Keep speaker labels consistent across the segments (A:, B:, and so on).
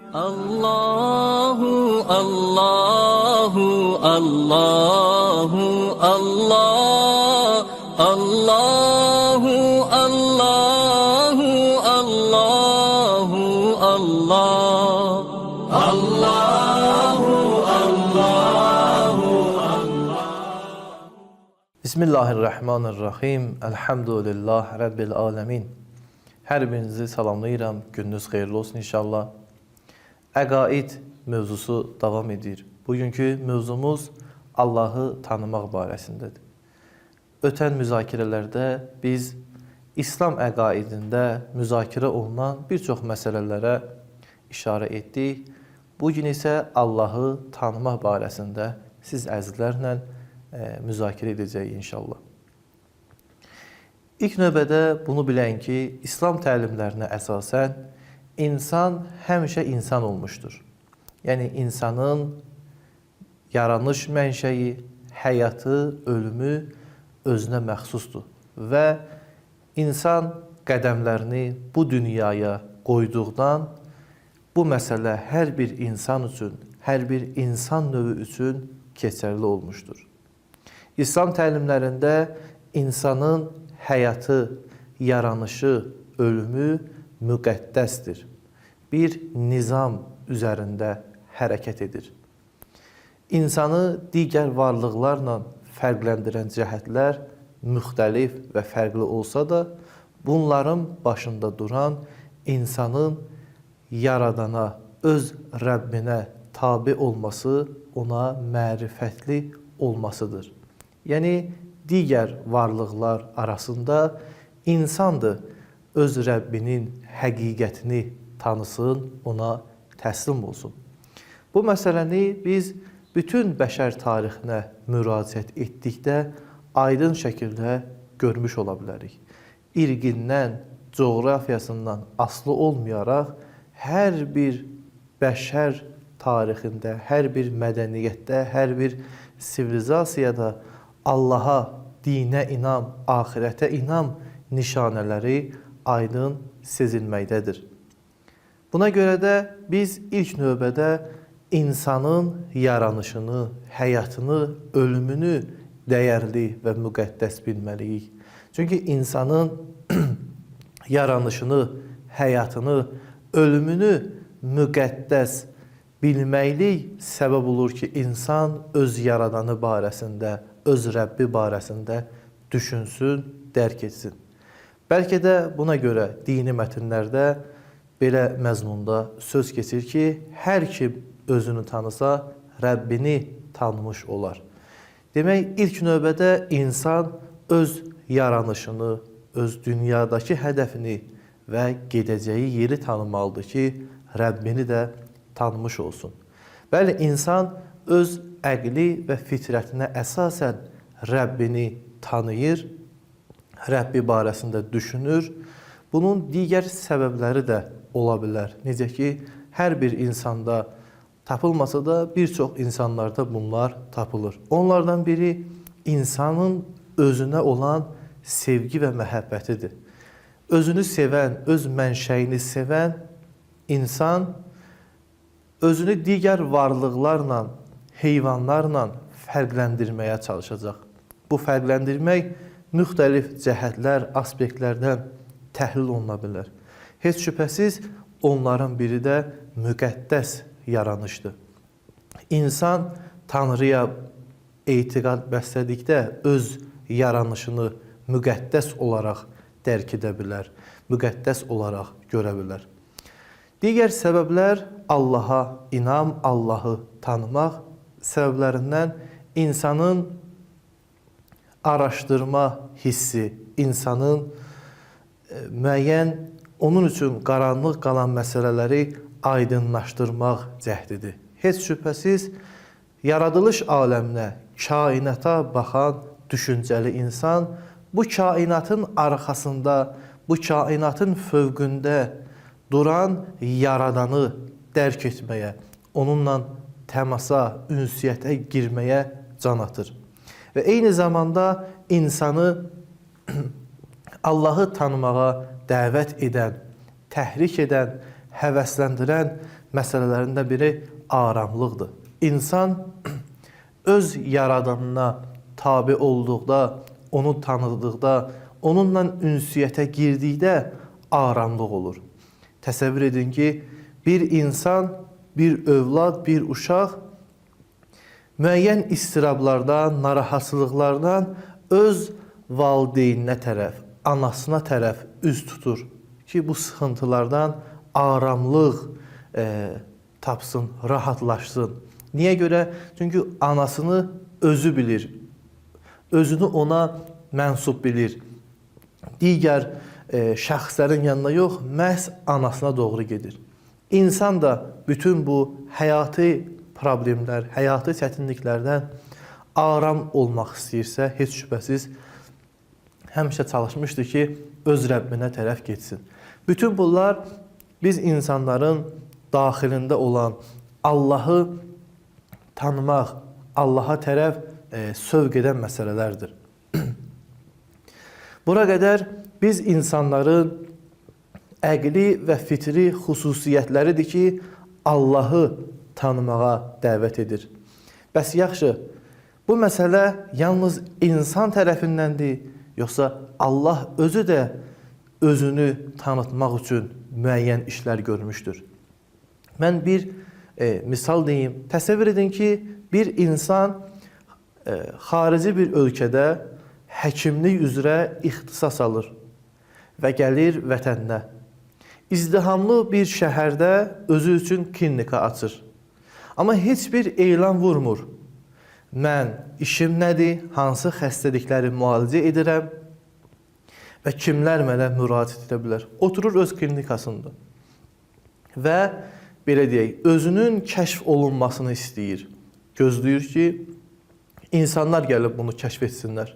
A: Allahu Allahu Allahu Allah Allahu Allahu Allahu Allah Allahu Allahu Allah.
B: Bismillahirrahmanirrahim. Elhamdülillah Rabbil alemin. Hər birinizi salamlayıram. Gününüz xeyirli olsun inşallah. Əqaid mövzusu davam edir. Bugünkü mövzumuz Allahı tanımaq barəsindədir. Ötən müzakirələrdə biz İslam əqaidində müzakirə olunan bir çox məsələlərə işarə etdik. Bugün isə Allahı tanımaq barəsində siz əzizlərlə müzakirə edəcəyik inşallah. İlk növbədə bunu bilən ki, İslam təlimlərinə əsasən insan həmişə insan olmuşdur. Yəni insanın yaranış mənşəyi, həyatı, ölümü özünə məxsusdur və insan qədəmlərini bu dünyaya qoyduqdan bu məsələ hər bir insan üçün, hər bir insan növü üçün keçərli olmuşdur. İslam təlimlərində insanın həyatı, yaranışı, ölümü müqəddəsdir. Bir nizam üzərində hərəkət edir. İnsanı digər varlıqlarla fərqləndirən cəhətlər müxtəlif və fərqli olsa da, bunların başında duran insanın yaradana, öz Rəbbinə tabi olması, ona mərifətli olmasıdır. Yəni, digər varlıqlar arasında insandır öz Rəbbinin həqiqətini tanısın, ona təslim olsun. Bu məsələni biz bütün bəşər tarixinə müraciət etdikdə aydın şəkildə görmüş ola bilərik. İrqindən, coğrafiyasından asılı olmayaraq hər bir bəşər tarixində, hər bir mədəniyyətdə, hər bir sivilizasiyada Allaha, dinə inam, axirətə inam nişanələri aydın sezilməkdədir. Buna görə də biz ilk növbədə insanın yaranışını, həyatını, ölümünü dəyərli və müqəddəs bilməliyik. Çünki insanın yaranışını, həyatını, ölümünü müqəddəs bilməklik səbəb olur ki, insan öz yaradanı barəsində, öz Rəbbi barəsində düşünsün, dərk etsin. Bəlkə də buna görə dini mətnlərdə belə məzmunda söz keçir ki, hər kim özünü tanısa, Rəbbini tanımış olar. Demək, ilk növbədə insan öz yaranışını, öz dünyadakı hədəfini və gedəcəyi yeri tanımalıdır ki, Rəbbini də tanımış olsun. Bəli, insan öz əqli və fitrətinə əsasən Rəbbini tanıyır, Rəbbi barəsində düşünür. Bunun digər səbəbləri də ola bilər. Necə ki, hər bir insanda tapılmasa da bir çox insanlarda bunlar tapılır. Onlardan biri insanın özünə olan sevgi və məhəbbətidir. Özünü sevən, öz mənşəyini sevən insan özünü digər varlıqlarla, heyvanlarla fərqləndirməyə çalışacaq. Bu fərqləndirmək müxtəlif cəhətlər, aspektlərdən təhlil oluna bilər. Heç şübhəsiz onların biri də müqəddəs yaranışdır. İnsan Tanrıya etiqad bəslədikdə öz yaranışını müqəddəs olaraq dərk edə bilər, müqəddəs olaraq görə bilər. Digər səbəblər Allaha inam, Allahı tanımaq səbəblərindən insanın araşdırma hissi, insanın müəyyən onun üçün qaranlıq qalan məsələləri aydınlaşdırmaq cəhdidir. Heç şübhəsiz yaradılış aləminə, kainata baxan düşüncəli insan bu kainatın arxasında, bu kainatın fövqündə duran yaradanı dərk etməyə, onunla təmasa, ünsiyyətə girməyə can atır. Və eyni zamanda insanı Allahı tanımağa dəvət edən, təhrik edən həvəsləndirən məsələlərindən biri aramlıqdır. İnsan öz yaradanına tabe olduqda, onu tanıdıqda, onunla ünsiyyətə girdikdə aramlıq olur. Təsəvvür edin ki, bir insan, bir övlad, bir uşaq müəyyən istirablardan, narahatçılıqlardan öz valideyninə tərəf, anasına tərəf üz tutur ki, bu sıxıntılardan aramlıq tapsın, rahatlaşsın. Niyə görə? Çünki anasını özü bilir, özünü ona mənsub bilir. Digər şəxslərin yanına yox, məhz anasına doğru gedir. İnsan da bütün bu həyati problemlər, həyati çətinliklərdən aram olmaq istəyirsə, heç şübhəsiz həmişə çalışmışdı ki, öz Rəbbinə tərəf getsin. Bütün bunlar biz insanların daxilində olan Allahı tanımaq, Allaha tərəf sövq edən məsələlərdir. Bura qədər biz insanların əqli və fitri xüsusiyyətləridir ki, Allahı tanımağa dəvət edir. Bəs yaxşı, bu məsələ yalnız insan tərəfindəndir, yoxsa Allah özü də özünü tanıtmaq üçün müəyyən işlər görmüşdür? Mən bir misal deyim. Təsəvvür edin ki, bir insan xarici bir ölkədə həkimlik üzrə ixtisas alır və gəlir vətəninə. İzdihamlı bir şəhərdə özü üçün klinika açır. Amma heç bir elan vurmur. Mən işim nədir, hansı xəstəlikləri müalicə edirəm və kimlər mənə müraciət edə bilər. Oturur öz klinikasında və belə deyək, özünün kəşf olunmasını istəyir. Gözləyir ki, insanlar gəlib bunu kəşf etsinlər.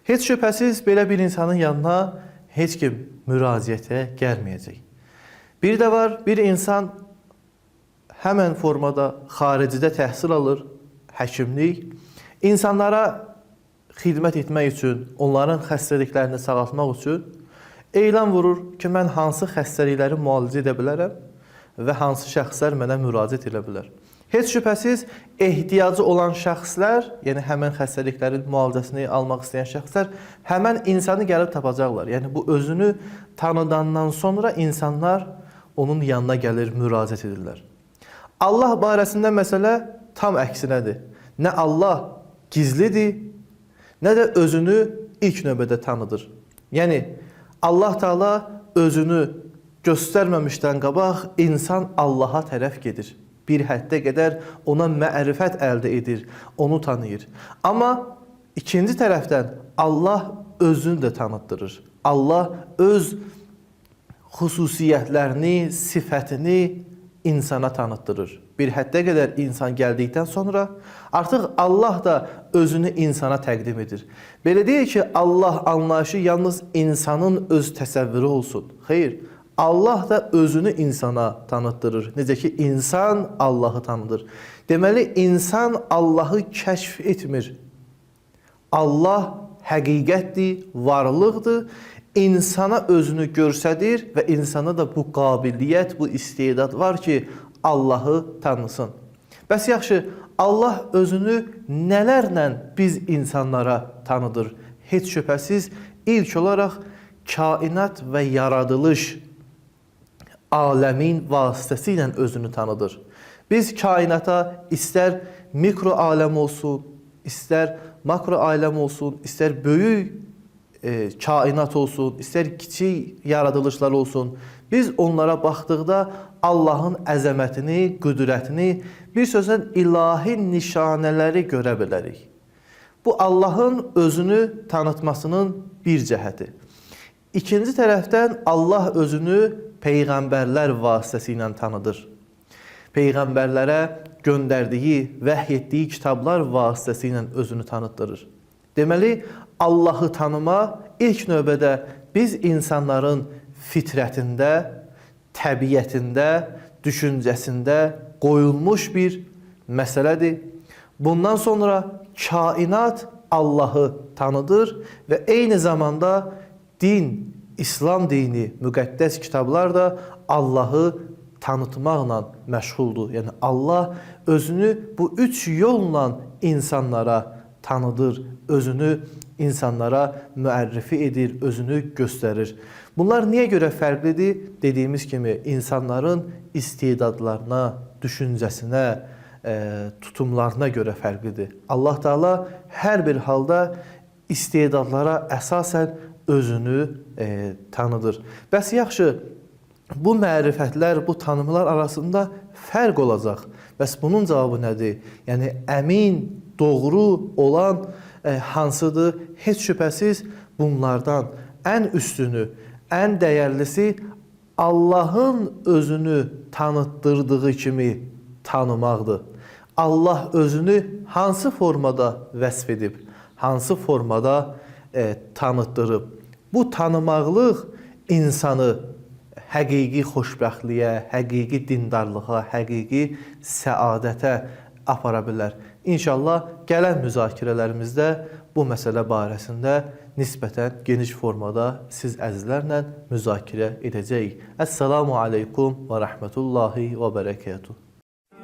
B: Heç şübhəsiz belə bir insanın yanına heç kim müraciətə gəlməyəcək. Bir də var, bir insan həmən formada xaricidə təhsil alır, həkimlik, insanlara xidmət etmək üçün, onların xəstəliklərini sağaltmaq üçün elan vurur ki, mən hansı xəstəlikləri müalicə edə bilərəm və hansı şəxslər mənə müraciət edə bilər. Heç şübhəsiz ehtiyacı olan şəxslər, yəni həmən xəstəliklərin müalicəsini almaq istəyən şəxslər həmən insanı gəlib tapacaqlar. Yəni bu özünü tanıdandan sonra insanlar onun yanına gəlir, müraciət edirlər. Allah barəsində məsələ tam əksinədir. Nə Allah gizlidir, nə də özünü ilk növbədə tanıdır. Yəni Allah Teala özünü göstərməmişdən qabaq insan Allaha tərəf gedir. Bir həddə qədər ona mərifət əldə edir, onu tanıyır. Amma ikinci tərəfdən Allah özünü də tanıtdırır. Allah öz xüsusiyyətlərini, sifətini insana tanıtdırır. Bir həddə qədər insan gəldikdən sonra artıq Allah da özünü insana təqdim edir. Belə deyil ki, Allah anlayışı yalnız insanın öz təsəvvürü olsun. Xeyr, Allah da özünü insana tanıtdırır. Necə ki, insan Allahı tanıdır. Deməli, insan Allahı kəşf etmir. Allah həqiqətdir, varlıqdır. İnsana özünü göstərir və insana da bu qabiliyyət, bu istedad var ki, Allahı tanısın. Bəs yaxşı, Allah özünü nələrlə biz insanlara tanıdır? Heç şübhəsiz ilk olaraq kainat və yaradılış aləmin vasitəsilə özünü tanıdır. Biz kainata istər mikro aləm olsun, istər makro aləm olsun, istər böyük kainat olsun, istər kiçik yaradılışlar olsun, biz onlara baxdıqda Allahın əzəmətini, qüdrətini, bir sözlə ilahi nişanələri görə bilərik. Bu Allahın özünü tanıtmasının bir cəhəti. İkinci tərəfdən Allah özünü peyğəmbərlər vasitəsilə tanıdır. Peyğəmbərlərə göndərdiyi, vəhy etdiyi kitablar vasitəsilə özünü tanıtdırır. Deməli, Allahı tanıma ilk növbədə biz insanların fitrətində, təbiətində, düşüncəsində qoyulmuş bir məsələdir. Bundan sonra kainat Allahı tanıdır və eyni zamanda din, İslam dini, müqəddəs kitablar da Allahı tanıtmaqla məşğuldur. Yəni Allah özünü bu üç yolla insanlara tanıdır, özünü insanlara müərrifi edir, özünü göstərir. Bunlar niyə görə fərqlidir? Dediyimiz kimi insanların istedadlarına, düşüncəsinə, tutumlarına görə fərqlidir. Allah Teala hər bir halda istedadlara əsasən özünü tanıdır. Bəs yaxşı, bu mərifətlər, bu tanımlar arasında fərq olacaq. Bəs bunun cavabı nədir? Yəni əmin, doğru olan hansıdır? Heç şübhəsiz bunlardan ən üstünü, ən dəyərlisi Allahın özünü tanıtdırdığı kimi tanımaqdır. Allah özünü hansı formada vəsf edib, hansı formada tanıtdırıb? Bu tanımaqlıq insanı həqiqi xoşbəxtliyə, həqiqi dindarlığa, həqiqi səadətə apara bilər. İnşallah gələn müzakirələrimizdə bu məsələ barəsində nisbətən geniş formada siz əzizlərlə müzakirə edəcəyik. Əssalamu aleykum və rəhmətullahi və bərəkətuh.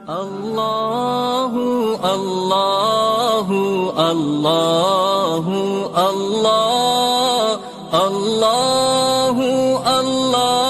A: Allahu, Allahu, Allahu, Allah, Allahu, Allah.